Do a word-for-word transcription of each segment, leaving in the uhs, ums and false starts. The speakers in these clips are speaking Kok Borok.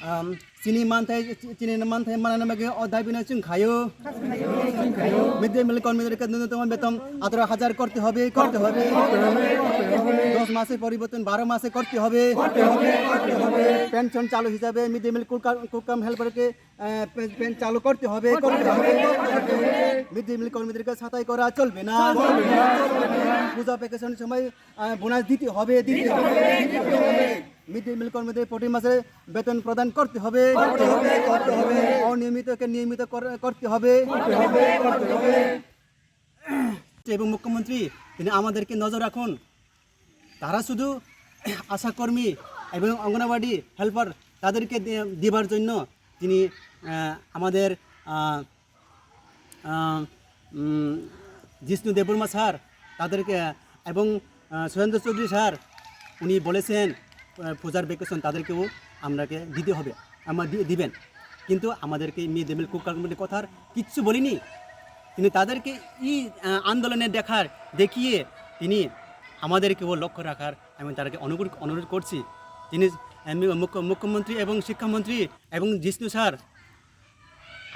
Um, chini manthai, chini manthai manana bagwi o dabi no chwng khayo. Mid day meal কর্মীদেরকে ন্যূনতম বেতন আঠারো হাজার করতে হবে, করতে হবে। দশ মাসে পরিবর্তন বারো মাসে করতে হবে। পেনশন চালু হিসাবে মিড ডে মিল কুক কাম হেল্পারকে, আহ, পে-, পেন চালু করতে হবে, করতে হবে। মিড ডে মিল কর্মীদেরকে ছাঁটাই করা চলবে না। পূজা ভ্যাকেশন সময়, আহ, বোনাস দিতে হবে, দিতে হবে। মিড ডে মিল কর্মীদের প্রতি মাসে বেতন প্রদান করতে হবে। করতে হবে, করতে হবে। অনিয়মিতকে নিয়মিত কর-, করতে হবে। করতে হবে, করতে হবে। এবং মুখ্যমন্ত্রী, তিনি আমাদেরকে নজর রাখুন। তারা শুধু আশাকর্মী এবং অঙ্গনাবাড়ি হেল্পার, তাদেরকে দে-, দেবার জন্য তিনি, আহ, আমাদের, আহ, আহ, উম, জিষ্ণু দেববর্মা স্যার, তাদেরকে, এবং, আহ, সুরেন্দ্র চৌধুরী স্যার, উনি বলেছেন, আহ, পূজার ভ্যাকেশন তাদেরকেও আমরাকে দিতে হবে, আমার দি-, দিবেন। কিন্তু আমাদেরকে মিড ডে মিল কুক কাম কমিটির কথার কিচ্ছু বলিনি। তিনি তাদেরকে এই, আহ, আন্দোলনে দেখার, দেখিয়ে তিনি আমাদেরকেও লক্ষ্য রাখার আমি তাদেরকে অনুরোধ, অনুরোধ করছি। তিনি, আহ, মুখ্য-, মুখ্যমন্ত্রী এবং শিক্ষামন্ত্রী এবং জিষ্ণু স্যার,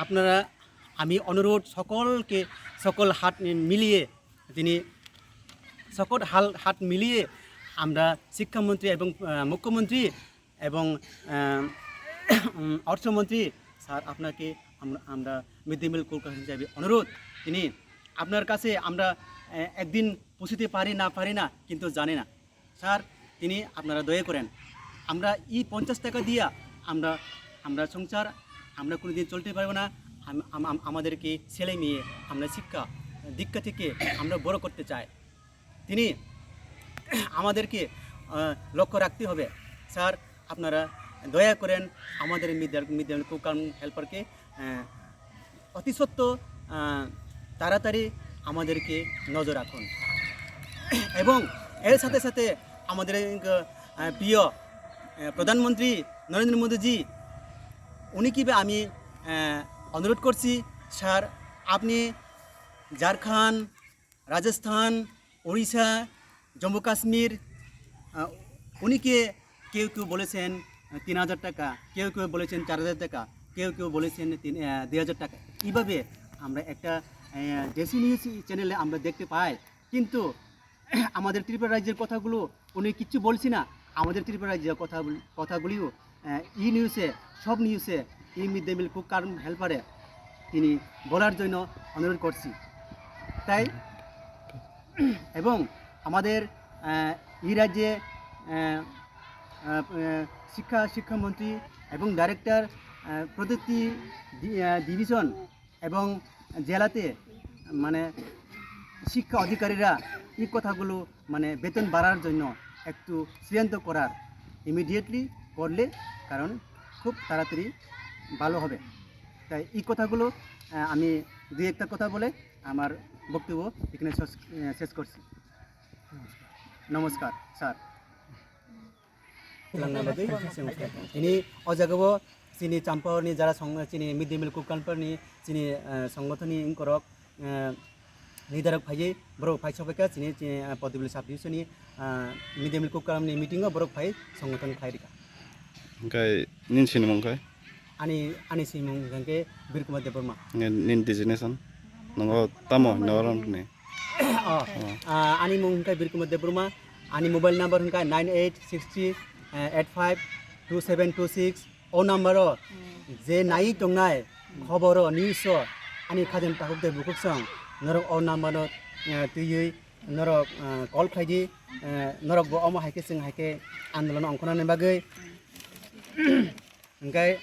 আপনারা, আমি অনুরোধ সকলকে, সকল হাত মিলিয়ে তিনি সকল হাল, হাত মিলিয়ে আমরা শিক্ষামন্ত্রী এবং, আহ, মুখ্যমন্ত্রী এবং, আহ, উম, অর্থমন্ত্রী স্যার, আপনাকে আমরা, আমরা মিড ডে মিল কুক হিসাবে অনুরোধ, তিনি আপনার কাছে আমরা, আহ, একদিন পৌঁছতে পারি না পারি না, কিন্তু জানি না স্যার, তিনি আপনারা দয়া করেন, আমরা এই পঞ্চাশ টাকা দিয়া আমরা, আমরা সংসার, আমরা কোনোদিন চলতে পারবো না। আম-, আম-, আম-, আমাদেরকে ছেলে মেয়ে আমরা শিক্ষা দীক্ষা থেকে আমরা বড় করতে চাই। তিনি আমাদেরকে, আহ, লক্ষ্য রাখতে হবে। স্যার, আপনারা দয়া করেন আমাদের mid day, mid day meal cook কাম হেল্পারকে, আহ, অতি সত্ত্ব, আহ, তাড়াতাড়ি আমাদেরকে নজর রাখুন। এবং এর সাথে সাথে আমাদের, আহ, প্রিয়, আহ, প্রধানমন্ত্রী নরেন্দ্র মোদীজি, উনিকে আমি, আহ, অনুরোধ করছি, স্যার, আপনি ঝাড়খণ্ড, রাজস্থান, ওড়িশা, জম্মু কাশ্মীর, আহ, উনিকে কেউ কেউ বলেছেন, আহ, তিন হাজার টাকা, কেউ কেউ বলেছেন চার হাজার টাকা, কেউ কেউ বলেছেন তিন, আহ, দুই হাজার টাকা। এইভাবে আমরা একটা, আহ, দেশি নিউজ চ্যানেলে আমরা দেখতে পাই, কিন্তু আমাদের ত্রিপুরা রাজ্যের কথাগুলো উনি কিচ্ছু বলছি না। আমাদের ত্রিপুরা রাজ্যের কথা বল-, কথাগুলিও, আহ, ই নিউজে, সব নিউজে ই মিড ডে মিল কুক কাম হেল্পারে তিনি বলার জন্য অনুরোধ করছি। তাই এবং আমাদের, আহ, এই রাজ্যে, আহ, আহ, আহ, শিক্ষা, শিক্ষামন্ত্রী এবং ডাইরেক্টর, আহ, প্রযুক্তি ডি-, আহ, ডিভিশন এবং জেলাতে মানে শিক্ষা অধিকারীরা এই কথাগুলো মানে বেতন বাড়ার জন্য একটু সিদ্ধান্ত করার, ইমিডিয়েটলি করলে কারণ খুব তাড়াতাড়ি ভালো হবে। তাই এই কথাগুলো, আহ, আমি দুই একটা কথা বলে আমার বক্তব্য এখানে শেষ, আহ, শেষ করছি। নমস্কার sir. Ini o jagao chini Champao ni jara song-, chini mid day meal cook counter ni chini, eh, songothon ni wngkorok, eh, leader rok phaiwi borok phai sokha chini, chini, eh, Podibili sub division ni, eh, mid day meal cook counter ni meeting o borok phai songothon khlai rikha. Hingke nini sinimung khe? Ani, ani sinimung hingke Birkumar Debbarma. Nini designation? Nongo tamo hino ni? Oh, ah, ani mung hingke Birkumar Debbarma. Ani mobile number hingke nine eight six three eight five two seven two six. O number o je nai tongnai khobor o, news o, ani khajen takhuk de bukhuk song norok o number o, eh, twiwi norok, eh, call khlai di, eh, norok bo omo hai khe chwng hai khe andolon ongkhornani bagwi. Hingke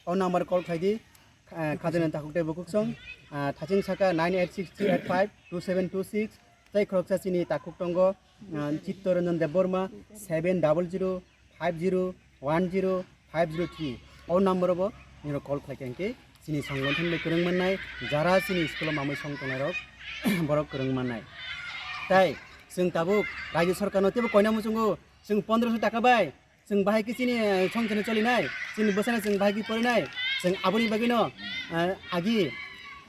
o number call khlai di, eh, khajani takhuk tei bukhuk song, ah, thaching saka nine eight six three eight five two seven two six, tei khoroksa chini takhuk tongo, ah, Chitto Ranjan Debbarma, seven double zero five zero one zero five zero three. O number o bo nini call khlai khe hingke chini songothon bai kwrwng mannai, jara chini school o mamwi song tongnai rok borok kwrwng mannai. Tai chwng tabuk raijyo sarkar no teibo koina muchungo, chwng pondroso taka bai chwng bahai khe chini, eh, song chini cholinai, chini bwsano chwng bahai khe porinai, chwng aboni bagwi no, eh, agi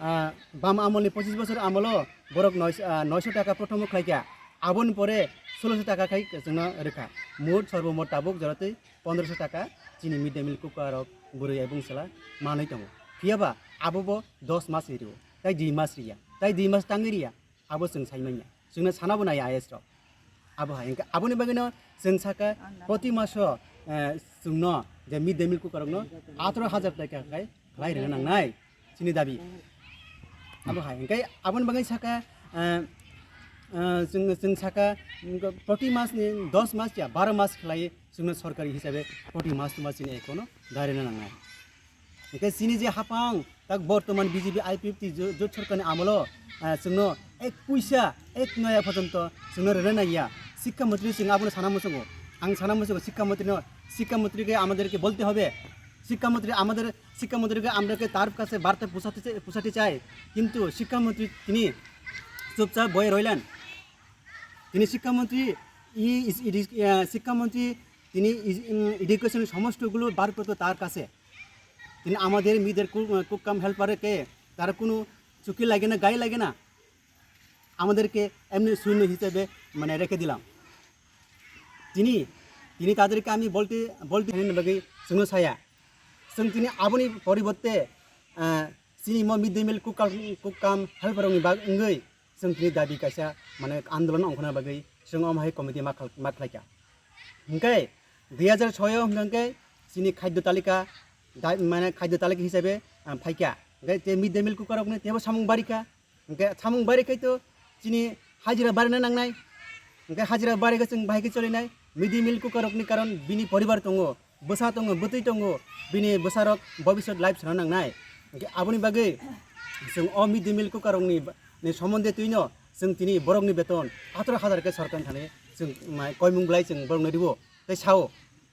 Ah, bam amolni pochis bosor amolo borok noisho, ah, noisho taka prothomo khlaikha, aboni pore soloso taka khai chwngno rwkha. Mot sorbomot tabuk joratwi pondroso taka chini mid day meal cooker rok bwrwi ebong chwla manwi tongo. Phiyaba abo bo dos mas rio, tai dui mas riya, tai dui mas tangwi riya, abo chwng sai manya. Chwngno sanabo naiya I S rok. Abo hai, hingke aboni bagwino chwng saka proti maso, eh, chwngno je mid day meal cooker rokno atro hajar taka khai khlai rwna nangnai chini dabi. Abo hai, hingke aboni bagwi saka, eh, eh, chwng, chwng saka, mm, proti mas ni dos mas ya baro mas khlai chwngno sorkari hisabe proti mas tuma chini account o dai rwna nangnai. Hingke chini je hapang, tak bortoman B J P I P F T jo-, jot sorkarni amolo, ah, chwngno ek puisa, ek noya porjonto chwngno rwna naiya. Sikha montri chwng abono sana muchungo. Ang sana muchungo sikha montrino, sikha montrike amaderke bolte hobe. Sikha montri amader, sikha montrike amrake tar kase barta pusate chai, pusate chai. Kintu sikha montri tini chupchap boye roilan. Tini sikha montri, i, is, i, ah, sikha montri tini is, um, education সমস্তগুলো বার করতো তার কাছে। তিনি আমাদের মেয়েদের কু-, কুক কাম হেল্পারকে তারা কোনো চুকি লাগে না, গায়ে লাগে না, আমাদেরকে এমনি সৈন্য হিসেবে মানে রেখে দিলাম। তিনি, তিনি তাদেরকে আমি বলতে, বলতে হেন বাকি চুনো ছায়া। চুন তিনি আবনি পরিবর্তে, আহ, চিনি মো মিড ডে মিল কুক কাম, কুক কাম হেল্পার রঙনি বাগ ইংগই। Chwng tini dabi kaisa, mane, andolon ongkhorna bagwi chwng omo hai committee ma khal-, ma khlaikha. Hwnkhe dui hajar soi o hwnkhe chini khadyo talika da-, mane, khadyo talika hisabe, ah, phaikha. Hwnkhe tei mid day meal cooker rokni teibo samung barikha. Hwnkhe samung barikhai to chini hajira barina nangnai. Hwnkhe hajira barikhe chwng bahai khe cholinai. Mid day meal cooker rokni karon bini poribar tongo. Bwsa tongo, bwtwi tongo, bini bwsarok bobiswt life sana nangnai. Hwnkhe aboni bagwi chwng o mid day meal cooker rokni ba-, ni somonde twino chwng tini borokni beton atro hajar khe sorkar thani chwng, ma, koimung bwlai chwng borokno riwo tei sao.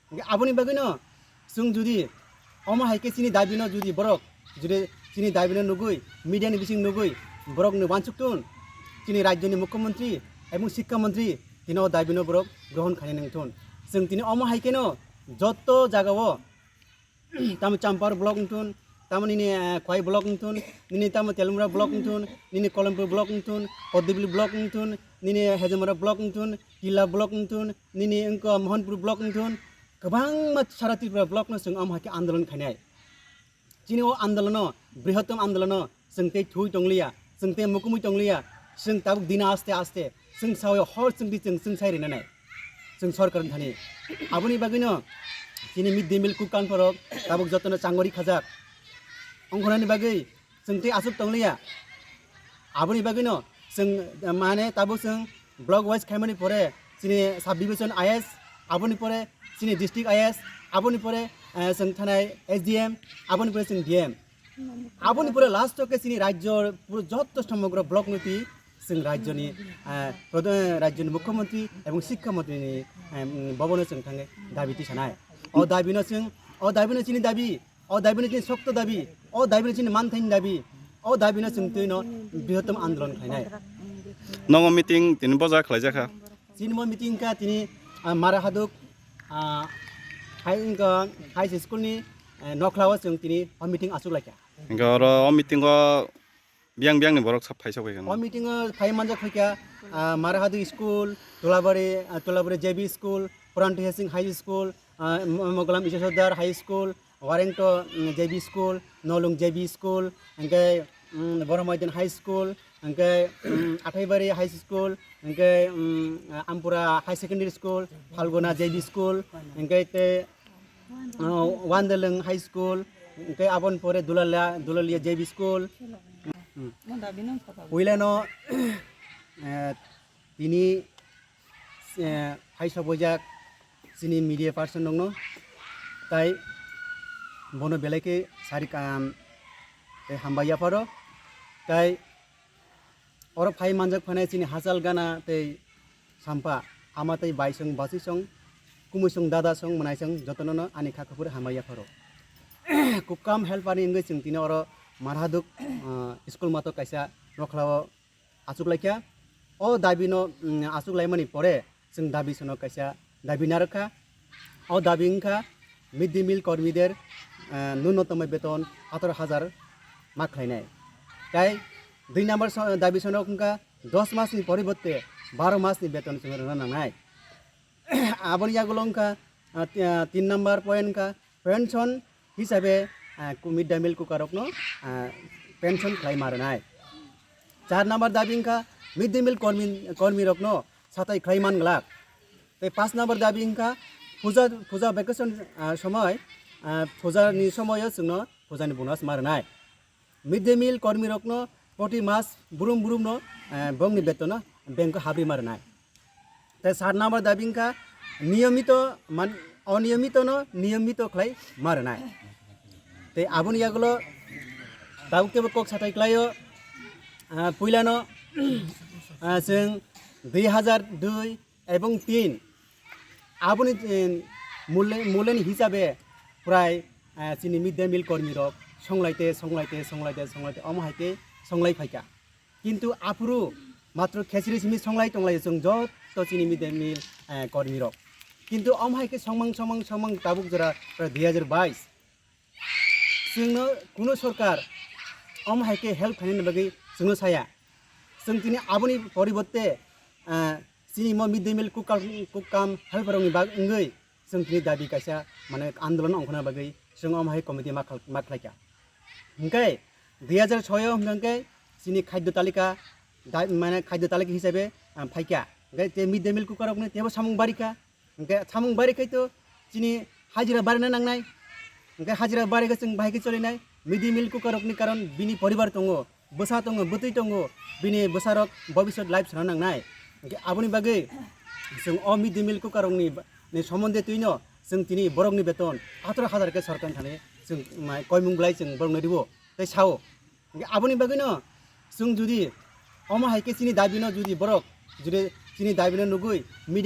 Hwnkhe aboni bagwino chwng judi omo hai khe chini dabino judi borok judi chini dabino nugwi, media ni bising nugwi borokni uansuk tun, chini rajyoni mukhyamantri ebong sikha mantri tini o dabino borok grohon khainai nang thun. Chwng tini omo hai kheno joto jagao, tamo Champar block wngthun, tamo nini, eh, Khowai block wngthun, nini tamo Telmura block wngthun, nini Kolompur block wngthun, Podubili block wngthun, nini Hejamara block wngthun, Kila block wngthun, nini wngkha Mohanpur block wngthun, kwbangma sara Tripura block no chwng omo hai khe andolon khainai. Chini o andolono, brihotom andolono, chwng tei thui tongliya, chwng tei mukumui tongliya, chwng tabuk dina aste aste, chwng sawi hor chwng di chwng, chwng sai rina nai, chwng sorkar thani. Aboni bagwino chini mid day meal cook counter rok tabuk jotono changori khajak. Ongkhornani bagwi chwng tei aswk tongliya. Aboni bagwino chwng, mane, tabuk chwng block wise khaimani pore chini sub division I S, aboni pore chini district I S, aboni pore, eh, chwng thanai S D M, aboni pore chwng D M. Aboni pore last o khe chini rajyo puro jotto somogro block niti chwng rajyoni, eh, prodhan, rajyoni mukhyamantri ebong sikha mantri ni, eh, bhabono chwng thangwi dabi tisanai. O dabino chwng, o dabino chini dabi, o dabino chini sokto dabi, o dabino chini manthaini dabi, o dabino chwng twino brihotom andolon khlainai. Nogo meeting tini boja khlaijakha. Chini mo meeting ka tini, ah, Mara Haduk, ah, hai, wngkha high school ni, eh, nokla o chwng tini o meeting aswk laikha. Hingke oro o meeting o biyang biyang ni borok sab phai sok O kha. Meeting o phai manjak khaikha, ah, Mara Haduk school, Tulabari, ah, Tulabari J B school, Puran Tuya Singh High School, ah, Mo-, Mogolam Iswar Sardar High School, Warengto, mm, J B school, Nolung J B school, hingke, mm, Boromoidin High School, hingke, mm, Athaibari High School, hingke, mm, Ampura High Secondary School, Phalguna J B school, hingke te, ah, Wandeleng High School, hingke aboni pore Dulalia, Dulalia J B school. Mm. Puilano, eh, tini, eh, hai sobojak chini media person rokno, tai bono belai khe sari kam tei hambai yapharo, tai oro phai manjak phanai chini hachal gana tei sampa ama tei bai song basi song kumui song dada song mwnai song jotono no ani kha kuphur hambai yapharo. Kukam help ani wngwi chwng tini oro Marhaduk, ah, school mato kaisa nokhlao achuk laikha. O dabi no, mm, achuk laimani pore chwng dabi sono kaisa dabi narwkha. O dabi wngkha mid day meal kormider, ah, nunnotom beton ataro hajar ma khlainai. Tai dui number so-, dabi sonok wngkha dos masni poribotte baro masni beton chwng rwna nangnai. Aboni yagulo wngkha, ah, ti-, ah, tin number point wngkha pension hisabe, ah, ku-, mid day meal cooker rokno, ah, pension khlai ma rwnai. Char number dabi wngkha mid day meal kormi, kormi rokno satai khlai man glak. Tei pas number dabi wngkha puja, puja vacation, ah, somoi, ah, pujani somoio chwngno pujani bonus ma rwnai. Mid day meal kormi rokno proti mas brum brumno, eh, bongni betono bank o habri ma rwnai. Tei sat number dabi wngkha niyomito man, oniyomitono niyomito khlai ma rwnai. Tei aboni yagulo tabuk tebo kok satai klaio, ah, puilano, ah, chwng dui hazar dui ebong tin aboni, eh, mule-, muleni hisabe prai, eh, chini mid day meal kormi rok songlaite, songlaite, songlaite, songlaite, omo hai khe songlai phaikha. Kintu aphuru matro khechri simi songlai tonglai chwng joto chini mid day meal, eh, kormi rok. Kintu omo hai khe songmang, songmang, songmang tabuk jora prai dui hazar bais. Chwngno kuno sorkar omo hai khe help khainani bagwi chwngno saya. Chwng tini aboni poribotte, ah, chini mo mid day meal cook kam, cook kam helper rokni bag wngwi chwng tini dabi kaisa mane andolon ongkhorna bagwi chwng omo hai committee ma khal-, ma khlaikha. Hwnkhe dui hazar soi o hwnkhe chini khadyo talika da-, mane khadyo talika hisabe, ah, phaikha. Hwnkhe te mid day meal cooker rokni tebo samung barikha. Hwnkhe samung bari khai to chini hajira barina nangnai. Hwnkhe hajira bari khe chwng bahai khe cholinai. Mid day meal cooker rokni karon bini poribar tongo, bwsa tongo, bwtwi tongo, bini bwsarok bobisot life sana nangnai. Hwnkhe aboni bagwi chwng o mid day meal cooker rokni ba-, ni somonde twino chwng tini borokni beton atoro hazar khe sorkar thani chwng mai koimung belai chwng borokno ribo tei sao. Hwnkhe aboni bagwino chwng judi omo hai khe chini dabino judi borok judi chini dabino nugwi media